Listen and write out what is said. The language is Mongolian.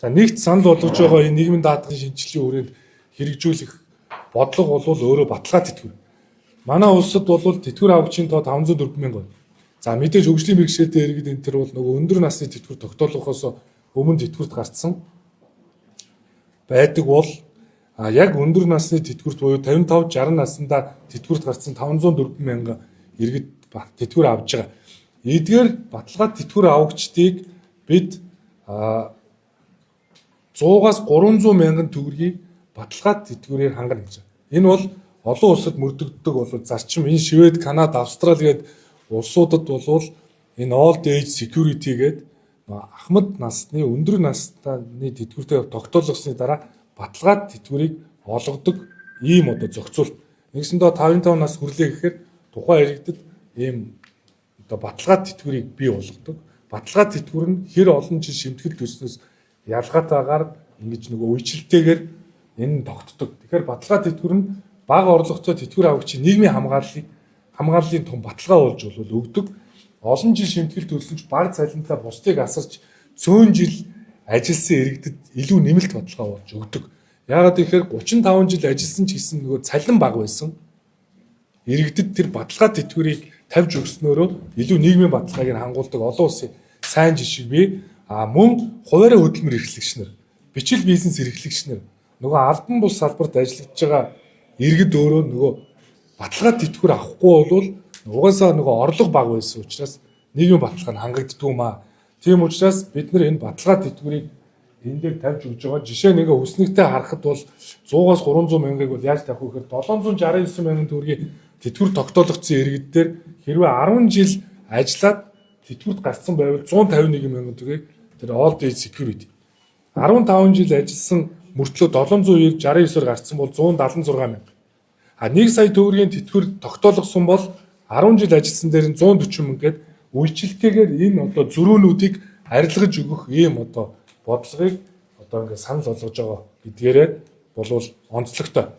За, нэгт санал болгож байгаа энэ нийгмийн даатгалын шинжилгээний хүрээнд хэрэгжүүлэх бодлого бол өөрөө баталгаа тэтгэвэр. Манай улсад бол тэтгэвэр авагчийн тоо 504 мянган. За, мэдээж хөгжлийн бэрхшээлтэй иргэд энэ төр бол нөгөө өндөр насны тэтгэвэр тогтоолгохоос өмнө тэтгэврт гарцсан байдаг бол яг өндөр насны тэтгэврт буюу 55 60 наснда тэтгэврт гарцсан 504 мянган иргэд тэтгэвэр авж байгаа. Эдгээр баталгаа тэтгэвэр авагчдыг бид 100-аас 300 мянган төгрөгийг баталгаа тэтгэврээр хангана гэж. Энэ бол олон улсад мөрдөгддөг бол зарчим. Энэ Швед, Канада, Австрали гээд улсуудад бол энэ old age security гээд ахмад насны, өндөр насны тэтгэвртэй тогтоолгосны дараа баталгаа тэтгэврийг олгодог ийм одоо зохицуулт. Нэгсэндээ 55 нас хүрлээ гэхээр тухайн иргэдэд ийм одоо баталгаа тэтгэврийг бий болгодог. Баталгаа тэтгэвэр нь хэр олон жил шимтгэл төлснөөс ялгаатайгаар ингэж нөгөө үечлэлтэйгээр энэ тогтдог. Тэгэхээр баталгаа тэтгэвэр нь бага орлоготой тэтгэвэр авагчийн нийгмийн хамгааллын том баталгаа болж бол өгдөг. Олон жил шимтгэл төлсөн ч бага цалинтай бусдыг асарч цөөн жил ажилласан иргэдэд илүү нэмэлт баталгаа болж өгдөг. Яагаад гэхээр 35 жил ажилласан ч гэсэн нөгөө цалин бага байсан иргэдэд тэр баталгаа тэтгэврийг тавьж өгснөөрөө илүү нийгмийн баталгааг нь хангуулдаг олон улсын сайн жишээ бий. А мөн хуваараа хөдөлмөр эрхлэгч нар, бичил бизнес эрхлэгч нар, нөгөө албан бус салбарт ажиллаж байгаа иргэд өөрөө нөгөө баталгаа тэтгэвэр авахгүй бол угаасаа нөгөө орлого бага байсан учраас нийгмийн баталгаа нь хангагддаггүй юм аа. Тийм учраас бид нар энэ баталгаа тэтгэврийг энэ дээр тавьж өгж байгаа. Жишээ нэг хүснэгтэй харахад бол 100-аас 300 мянгаыг бол яаж тавих вэ гэхээр 769 мянган төгрөгийн тэтгэвэр тогтоологдсон иргэд дээр хэрвээ 10 жил ажиллаад тэтгэврт гарцсан байвал 151 мянган төгрөгийг тэр old age security. 15 жил ажилласан мөртлөө 790 69-оор гарцсан бол 176 мянга. А 1 сая төгрөгийн тэтгэвэр тогтоологдсон бол 10 жил ажилласан дээр нь 140 мянга гээд үйлчлэлтэйгээр энэ одоо зөрүүнүүдийг арилгаж өгөх ийм одоо бодлогыг одоо ингээд санал болгож байгаа гэдгээрээ болвол онцлогтой.